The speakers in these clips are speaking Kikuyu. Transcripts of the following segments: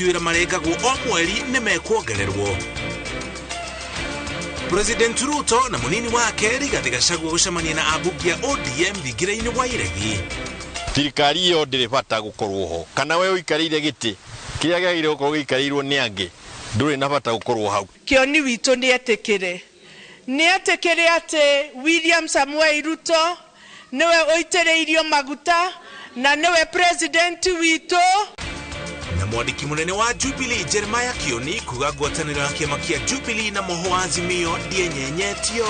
Wĩra marengagwo o mweri nĩ mekuongererwo. President Ruto na munini wake Rigathi Gachagua gucemania na ambunge a ODM thingira-inĩ wa Iregi. Thirikari ĩyo ndĩrĩ bata gũkorwo ho, kana we ũikarĩire gĩtĩ kĩrĩa kĩagĩrĩire gũkorwo gĩikarĩirwo nĩ angĩ, ndũrĩ na bata gũkorwo hau. Kĩoni witũ nĩ etĩkĩre atĩ William Samoei Ruto nĩwe ũitĩrĩirio maguta na nĩwe president witũ. Na mwandĩki mũnene wa Jubilee Jeremiah Kioni kuga ngwatanĩro ya kĩama kĩa Jubilee na moho wa Azimio ndĩenyenyetio.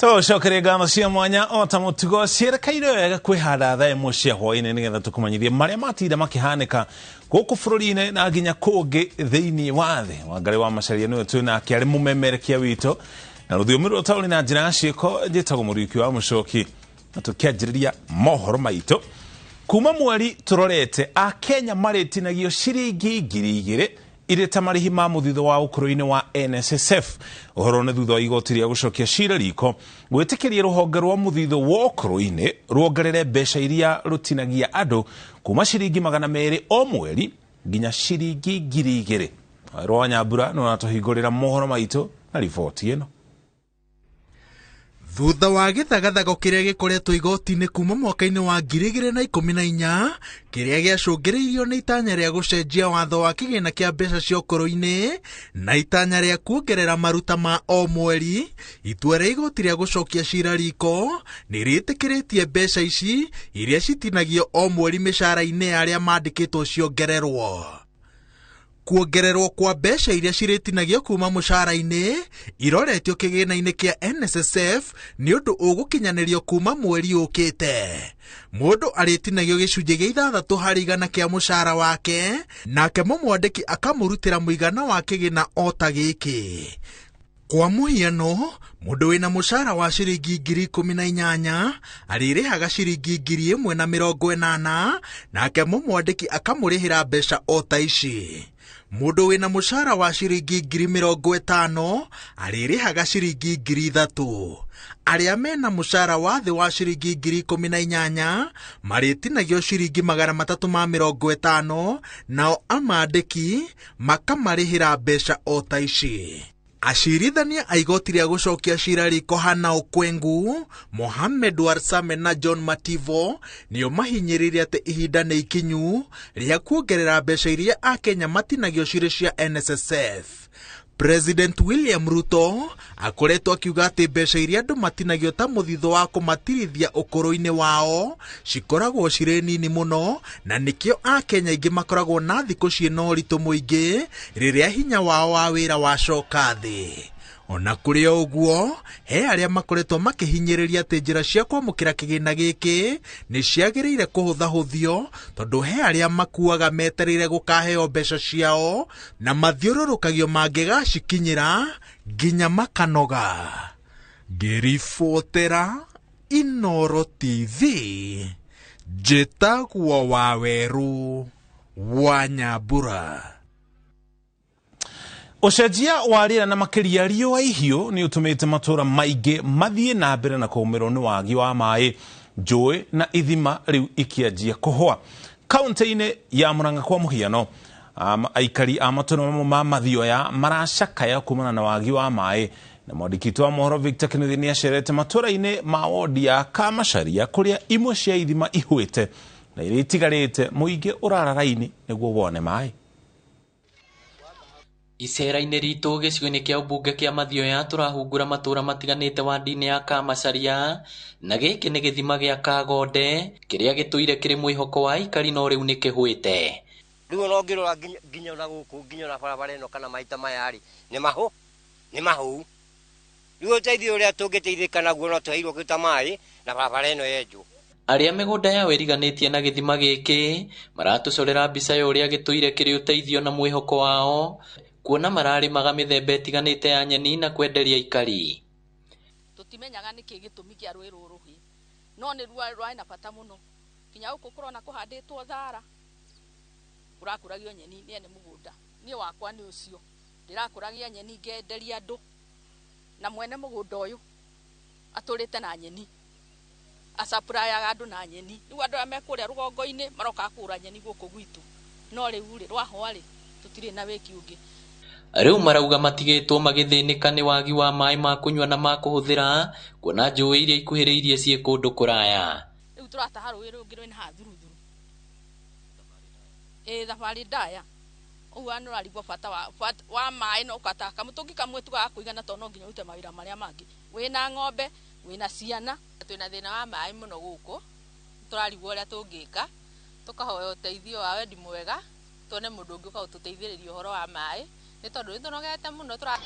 Tũcokerie ngatho cia mwanya o ta mũtugo cierekeire wega kwĩhanda thaa ĩmwe cia hwaĩ-inĩ nĩgetha tũkũmenyithie marĩa matinda makĩhanĩka gũkũ bũrũri-inĩ na nginya kũngĩ thĩinĩ wa thĩ. Wangarĩ wa Macharia nĩwe twĩ nake arĩ mũmemerekia witũ na rũthiomi rwa taũni na njĩra ya ciĩko. Njĩtagwo Mũriũki wa Mũcoki na tũkĩanjĩrĩria mohoro maitũ kuma mweri tũrorete Akenya marĩtinagio ciringi 2,000 irĩ ta marĩhi ma mũthithũ wa ũkũrũ-inĩ wa NSSF. Ũhoro nĩ thutha wa igoti rĩa gũcokia cira riko gwĩtĩkĩria rũhonge rwa mũthithũ wa ũkũrũ-inĩ ruongerere mbeca iria rũtinagia andũ kuma ciringi 200 o mweri nginya ciringi 2,000. Rwa Nyambura nĩ ũratũhingũrĩra mohoro maitũ na riboti ĩno. Thutha wa gĩthagathago kĩrĩa gĩkoretwo igoti-inĩ kuma mwaka-inĩ wa 2014 kĩrĩa gĩacũngĩrĩirio nĩ itanya rĩa gũcenjia watho wa kĩgĩna kĩa mbeca cia ũkũrũ-inĩ na itanya rĩa kuongerera maruta ma o mweri, itua rĩa igoti rĩa gũcokia cira riko nĩ rĩtĩkĩrĩtie mbeca ici iria citinagio o mweri mĩcara-inĩ ya arĩa mandĩkĩtwo ciongererwo. Kuongererwo kwa mbeca iria cirĩtinagio kuma mũcara-inĩ iroretio kĩgĩna-inĩ kĩa NSSF nĩ ũndũ ũgũkinyanĩrio kuma mweri ũkĩte. Mũndũ arĩtinagio gĩcunjĩ gĩa 6 harĩ igana kĩa mũcara wake, nake mũmwandĩki akamũrutĩra mũigana wa kĩgĩna o ta gĩkĩ. Kwa mũhiano, mũndũ wĩna mũcara wa ciringi 18,000 arĩrĩhaga ciringi 1,080, nake mũmwandĩki akamũrĩhĩra mbeca o ta ici. Mũndũ wĩna mũcara wa ciringi 50,000 arĩrĩhaga ciringi 3,000. Arĩa mena mũcara wa thĩ wa ciringi 18,000 marĩtinagio ciringi 350, nao amandĩki makamarĩhĩra mbeca o ta ici. Acirithania a igoti rĩa gũcokia cira riko Hana Okwengu, Mohamed Warsame na John Mativo nĩo mahinyĩrĩirie atĩ ihinda nĩ ikinyu rĩa kuongerera mbeca iria Akenya matinagio cirĩ cia NSSF. President William Ruto akoretwo akiuga atĩ mbeca iria andũ matinagio ta mũthithũ wa kũmatirithia ũkũrũ-inĩ wao cikoragwo cirĩ nini mũno, na nĩkĩo Akenya aingĩ makoragwo na thikũ ciĩna ũritũ mũingĩ rĩrĩa hinya wao wa wĩra wacoka thĩ. Ona kũrĩ o ũguo, he arĩa makoretwo makĩhinyĩrĩria atĩ njĩra cia kwamũkĩra kĩgĩna gĩkĩ nĩ ciagĩrĩire kũhũthahũthio, tondũ he arĩa makuaga metereire gũkaheo mbeca ciao na mathiũrũrũkagio mangĩgacikinyĩra nginya makanoga. Ngĩribotera Inooro TV, njĩtagwo Wawerũ wa Nyambura. Ũcenjia wa rĩera na makĩria riũa ihiũ nĩ ũtũmĩte matũũra maingĩ mathiĩ na mbere na kũũmĩrwo nĩ wagi wa maĩ, njũĩ na ithima rĩu ikĩanjia kũhũa. Kaũntĩ-inĩ ya Murang'a kwa mũhiano, aikari a matũũra mamwe ma Mathioya maracakaya kumana na wagi wa maĩ, na mwandĩki witũ wa mohoro Victor Kĩnuthia nĩ acerete matũũra-inĩ ma wodi ya Kamacharia kũrĩa imwe cia ithima ihũĩte na iria itigarĩte mũingĩ ũrara raini nĩguo wone maĩ. Icera-inĩ ritũ gĩcigo-inĩ kĩa ũmbunge kĩa Mathioya tũrahungura matũũra matiganĩte wandi-inĩ ya Kamacharia, na gĩkĩ nĩ gĩthima gĩa Kagonde kĩrĩa gĩtũire kĩrĩ mwĩhoko wa aikari no rĩu nĩ kĩhũĩte. Rĩu ona ũngĩrora nginya ona gũkũ nginya ona barabara ĩno kana maita maya rĩ nĩ mahũu. Rĩu ũteithio ũrĩa tũngĩteithĩka naguo no tũheirwo kĩndũ ta maĩ na barabara ĩno yenjwo. Arĩa mĩgũnda yao ĩriganĩtie na gĩthima gĩkĩ maratũcorera mbica ya ũrĩa gĩtũire kĩrĩ ũteithio na mwĩhoko wao, kuona mararĩmaga mĩthemba ĩtiganĩte ya nyeni na kwenderia aikari. Tũtimenyaga nĩkĩ gĩtũmi kĩa rũĩ rũrũ rũhĩ, No nĩ rwarĩ na bata mũno kinya gũkũ kũrona kũhandĩtwo thara kũrakũragio nyeni nĩ ene mũgũnda. Niĩ wakwa nĩ ũcio ndĩrakũragia nyeni ngenderia andũ na mwene mũgũnda ũyũ atũrĩte na nyeni acapurayaga andũ na nyeni rĩu andũ arĩa me kũrĩa rũgongo-inĩ maroka kũgũra nyeni gũkũ gwitũ no rĩu rĩ rwahwa rĩ tũtirĩ na wĩki ũngĩ. Rĩu marauga matigĩtwo magĩthĩnĩka nĩ wagi wa maĩ ma kũnyua na ma kũhũthĩra kuona njũĩ iria ikuhĩrĩirie ciĩ kũndũ kũraya. Rĩu tũrataha rũĩ rũngĩ rwĩna haha thuruthuru ĩ thabarĩ ndaya ũguo nĩ ũrarigwo bata wa maĩ no ũkataha kamũtũngi kamwe tu ga kũigana tondũ no nginya ũrute mawĩra marĩa mangĩ wĩna ng'ombe wĩna ciana. Twĩna thĩna wa maĩ mũno gũkũ tũrarigwo ũrĩa tũngĩka tũkahoya ũteithio wa wendi mwega tuone mũndũ ũngĩ ũka gũtũteithĩrĩria ũhoro wa maĩ nĩ tondũ nĩ tũnogete mũno tũra.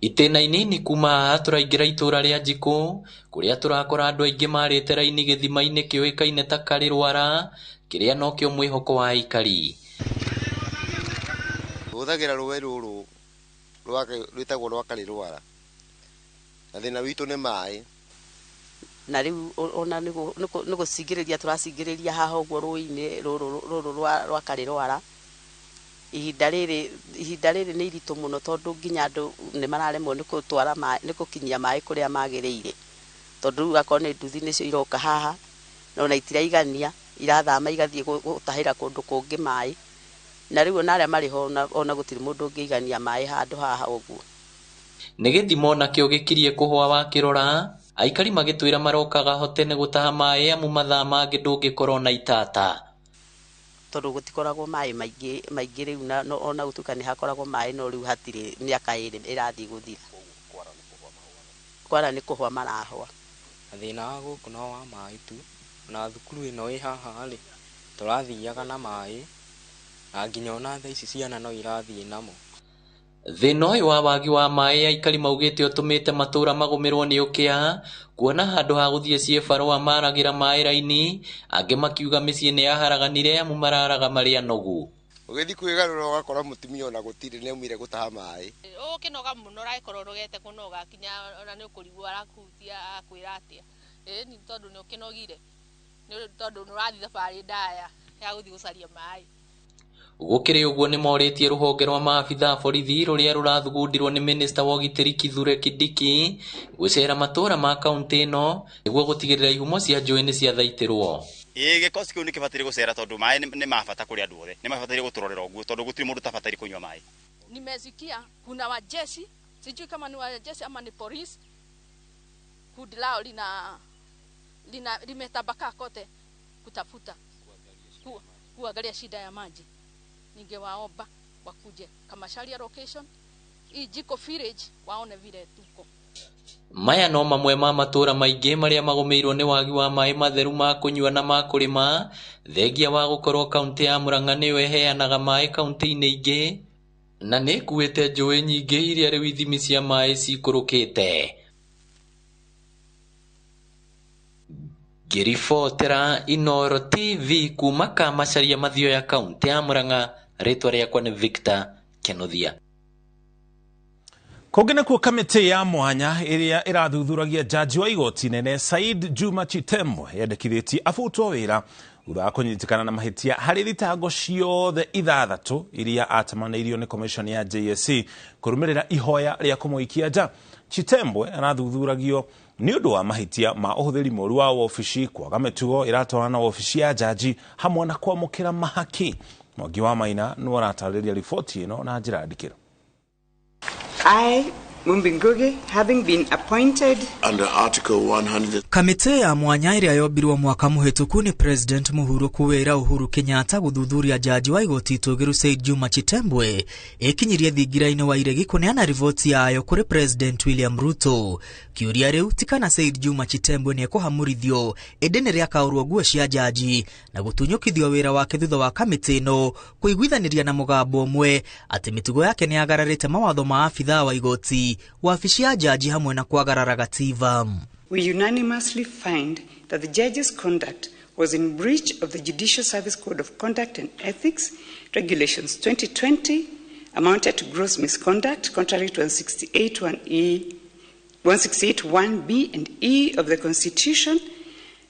Itĩna inini kuma haha tũraingĩra itũra rĩa Njikũ kũrĩa tũrakora andũ aingĩ marĩte raini gĩthima-inĩ kĩũĩkaine ta Karĩrwara kĩrĩa nokĩo mwĩhoko wa aikari. Hũthagĩra rũĩ rũrũ rwĩtagwo rwa Karĩrwara na thĩna witũ nĩ maĩ. Na rĩu ona nĩ gũcingĩrĩria tũracingĩrĩria haha ũguo rũĩ-inĩ rũrũ rwa Karĩrwara. Ihinda rĩrĩ nĩ iritũ mũno tondũ nginya andũ nĩ mararemwo nĩ gũtwara maĩ nĩ gũkinyia maĩ kũrĩa magĩrĩire tondũ rĩu akorwo nĩ nduthi nĩcio iroka haha na ona itiraigania irathama igathiĩ gũtahĩra kũndũ kũngĩ maĩ na rĩu ona arĩa marĩ ho ona gũtirĩ mũndũ ũngĩigania maĩ handũ haha ũguo. Nĩ gĩthimo nakĩo gĩkirie kũhũa wakĩrora aikari magĩtwĩra marokaga ho tene gũtaha maĩ amu mathaa mangĩ ndũngĩkorwo na itata tondũ gũtikoragwo maĩ maingĩ rĩu na ona gũtuĩka nĩ hakoragwo maĩ no rĩu hatirĩ mĩaka ĩrĩ ĩrathiĩ gũthira. Kwara nĩ kũhũa marahũa. Thĩna wa gũkũ no wa maĩ tu na thukuru ĩno ĩ haha rĩ tũrathiaga na maĩ na nginya ona thaa ici ciana no irathiĩ namo. Thĩna ũyũ wa wagi wa maĩ aikari maugĩte ũtũmĩte matũra magũmĩrwo nĩ ũkĩa kuona handũ ha gũthiĩ ciĩbarũa maragĩra maĩ raini angĩ makiuga mĩciĩ nĩ yaharaganire amu mararaga marĩ anogu. Ũgĩthiĩ kwĩgarũra ũgakora mũtumia ona gũtirĩ nĩ aumire gũtaha maĩ. Ũkĩnoga mũno ũragĩkorwo ũrogete kũnoga kinya ona nĩ ũkũrigwo arakuhutia akwĩra atĩa ĩni tondũ nĩ ũkĩnogire nĩ tondũ nĩ ũrathiĩ thabarĩ ndaya ya gũthiĩ gũcaria maĩ. Gũkĩrĩ ũguo nĩ morĩtie rũhonge rwa maabitha a borithi rũrĩa rũrathugundirwo nĩ minista wa ũgitĩri Kithure Kindiki gũcera matũra ma kaũntĩ ĩno nĩguo gũtigĩrĩra ihumo cia njũĩ nĩ ciathaitĩrwo. Ĩĩ gĩkosi kĩu nĩ kĩbataire gũcera tondũ maĩ nĩ ma bata kũrĩ andũ othe nĩ mabataire gũtũrorera ũguo tondũ gũtirĩ mũndũ ũtabataire kũnyua maĩ. Nimesikia kuna wajeshi sijui kama ni wajeshi ama ni polisi kundi lao lina limetabakaa kote kutafuta kuangalia shida ya maji. Ningewaomba wakuje Kamacharia location hii Jiko village waone vile tuko. Maya no mamwe ma matũra maingĩ marĩa magũmĩirwo nĩ wagi wa maĩ matheru ma kũnyua na ma kũrĩma thengia wa gũkorwo kaũntĩ ya Murang'a nĩyo ĩheanaga maĩ kaũntĩ-inĩ ingĩ na nĩ ĩkuĩte njũĩ nyingĩ iria rĩu ithimi cia maĩ cikũrũkĩte. Ngĩribotera Inooro TV kuma Kamacharia Mathioya kaũntĩ ya Murang'a rĩtwa rĩakwa nĩ Victor Kenothia. Kũngĩ nakuo kamĩtĩ ya mwanya ĩrĩa ĩrathuthuragia jaji wa igoti nene Said Juma Chitembwe yendekithĩtie abutwo wĩra thutha wa kũnyitĩkana na mahĩtia harĩ thitango ciothe ithathatũ iria atamanĩirio nĩ commission ya JSC kũrũmĩrĩra ihoya rĩa kũmũikia nja. Chitembwe arathuthuragio nĩ ũndũ wa mahĩtia ma ũhũthĩri mũũru wa wabici, kwaga mĩtugo ĩratwarana na wabici ya jaji hamwe na kwamũkĩra mahaki. Mwangi wa Maina nĩwe ũratarĩria riboti ĩno na njĩra ndikĩru. I, Mumbi Ngugi, having been appointed under Article 100. Kamĩtĩ ya mwanya ĩrĩa yombirwo mwaka mũhĩtũku nĩ President mũhurũku wĩra Uhuru Kenyatta gũthuthuria jaji wa igoti itũgĩru Said Juma Chitembwe ĩkinyirie thingira-inĩ wa iregi kũneana riboti yayo kũrĩ President William Ruto. Kĩũria rĩu ti kana Said Juma Chitembwe nĩekũhamũrithio ĩndĩ nĩ rĩakaũrwo nguo cia jaji na gũtunyũkithio wĩra wake thutha wa kamĩtĩ ĩno kũiguithanĩria na mũgambo ũmwe atĩ mĩtugo yake nĩyagararĩte mawatho ma abithaa wa igoti, wabici ya jaji hamwe na kwagarara gatiba. We unanimously find that the judge's conduct was in breach of the Judicial Service Code of Conduct and Ethics, Regulations 2020, amounted to gross misconduct contrary to 168.1B and E of the Constitution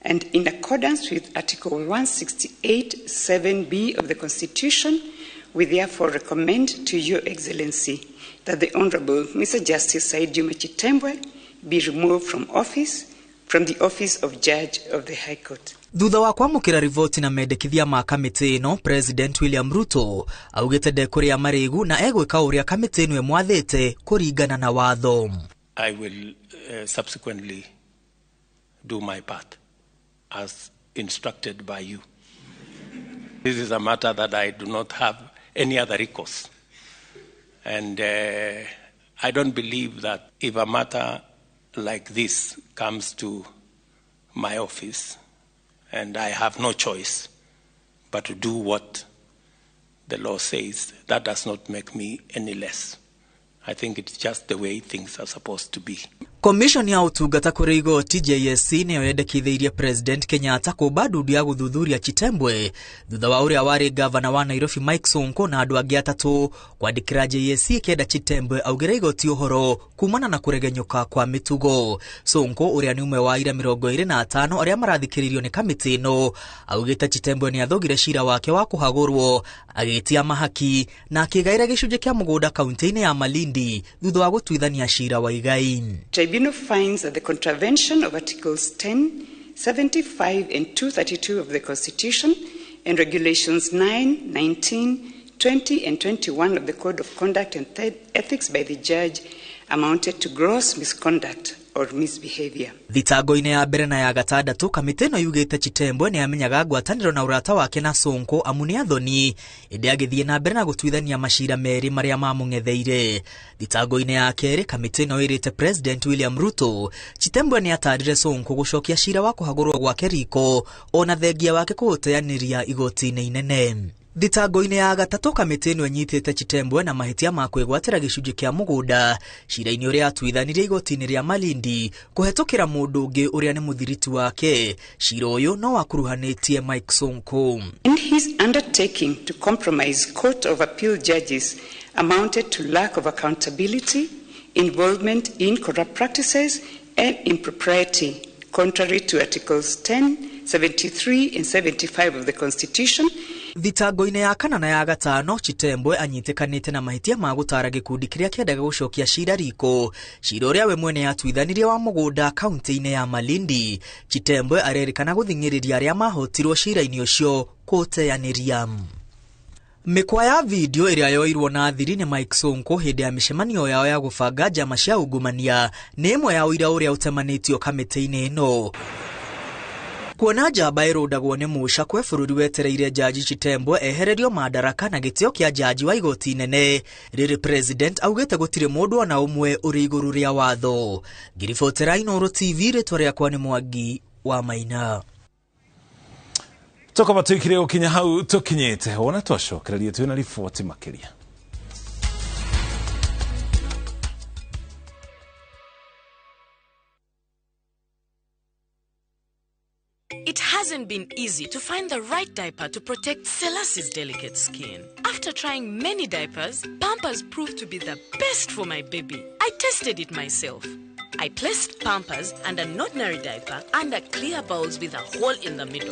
and in accordance with Article 168.7B of the Constitution. We therefore recommend to Your Excellency that the Honorable Mr. Justice Said Juma Chitembwe be removed from office, from the office of Judge of the High Court. Thutha wa kwamũkĩra riboti na mendekithia ma kamĩtĩ ĩno, President William Ruto augĩte ndekũrĩa marĩgu na egwĩka ũrĩa kamĩtĩ ĩno ĩmwathĩte kũringana na watho. I will subsequently do my part as instructed by you. This is a matter that I do not have any other recourse. And I don't believe that if a matter like this comes to my office, and I have no choice but to do what the law says, that does not make me any less. I think it's just the way things are supposed to be. Commission ya ũtungata kũrĩ igoti JSC nĩyo yendekithĩirie President Kenyatta kũmba ndundu ya gũthuthuria Chitembwe thutha wa ũrĩa warĩ gavana wa Nairobi Mike Sonko na andũ angĩ atatũ kwandĩkĩra JSC ĩkĩenda Chitembwe augĩre igoti ũhoro kumana na kũregenyũka kwa mĩtugo. Sonko ũrĩa nĩ ũmwe wa aira 25 arĩa marathikĩrĩrio nĩ kamĩtĩ ĩno augĩte Chitembwe nĩ athogire cira wake wa kũhagũrwo agĩtia mahaki na akĩgaĩra gĩcunjĩ kĩa mũgũnda kaunti-inĩ ya Malindi thutha wa gũtuithania cira wa igai. Tribunal finds that the contravention of Articles 10, 75 and 232 of the Constitution and Regulations 9, 19, 20 and 21 of the Code of Conduct and Ethics by the judge amounted to gross misconduct or misbehavior. Thitango-inĩ ya mbere na ya gatandatũ kamĩtĩ ĩno yugĩte Chitembwe nĩ amenyaga ngwatanĩro na ũrata wake na Sonko amu nĩ athoni ĩndĩ agĩthiĩ na mbere na gũtuithania macira merĩ marĩa mamũng'etheire. Thitango-inĩ ya kerĩ kamĩtĩ ĩno ĩrĩte President William Ruto Chitembwe nĩ atarire Sonko gũcokia cira wa kũhagũrwo gwake riko ona thengia wake kũũteanĩria igoti-inĩ inene. Thitango-inĩ ya gatatũ kamĩtĩ ĩno ĩnyitĩte Chitembwe na mahĩtia ma kwĩgwatĩra gĩcunjĩ kĩa mũgũnda cira-inĩ ũrĩa atuithanirie igoti-inĩ rĩa Malindi kũhetũkĩra mũndũ ũngĩ ũrĩa nĩ mũthiriti wake. Cira ũyũ no wakuruhanĩtie Mike Sonko. And his undertaking to compromise Court of Appeal judges amounted to lack of accountability, involvement in corrupt practices and impropriety, contrary to Articles 10, 73 and 75 of the Constitution. Thitango-inĩ ya kana na ya gatano Chitembwe anyitĩkanĩte na mahĩtia ma gũtara gĩkundi kĩrĩa kĩendaga gũcokia cira riko cira ũrĩa we mwene atuithanirie wa mũgũnda kaunti-inĩ ya Malindi. Chitembwe arerĩkana gũthing'ĩrĩria arĩa mahotirwo cira-inĩ ũcio kũteanĩria. Mĩkwa ya video ĩrĩa yoirwo na thiri nĩ Mike Sonko hĩndĩ ya mĩcemanio yao ya gũbanga njama cia ungumania nĩ ĩmwe ya ũira ũrĩa ũtemanĩtio kamĩtĩ-inĩ ĩno. Kuona njamba ĩrũndagwo nĩ mũcakwe bũrũri wetereire Jaji Chitembwe ehererio madaraka na gĩtĩo kĩa jaji wa igoti inene rĩrĩ President augĩte gũtirĩ mũndũ ona ũmwe ũrĩ igũrũ rĩa watho. Ngiribotera Inooro TV, rĩtwa rĩakwa nĩ Mwangi wa Maina. Toka batuikire gũkinya hau tũkinyĩte wona twacokereria twĩna riboti makĩria. It hasn't been easy to find the right diaper to protect Selassie's delicate skin. After trying many diapers, Pampers proved to be the best for my baby. I tested it myself. I placed Pampers and an ordinary diaper under clear bowls with a hole in the middle.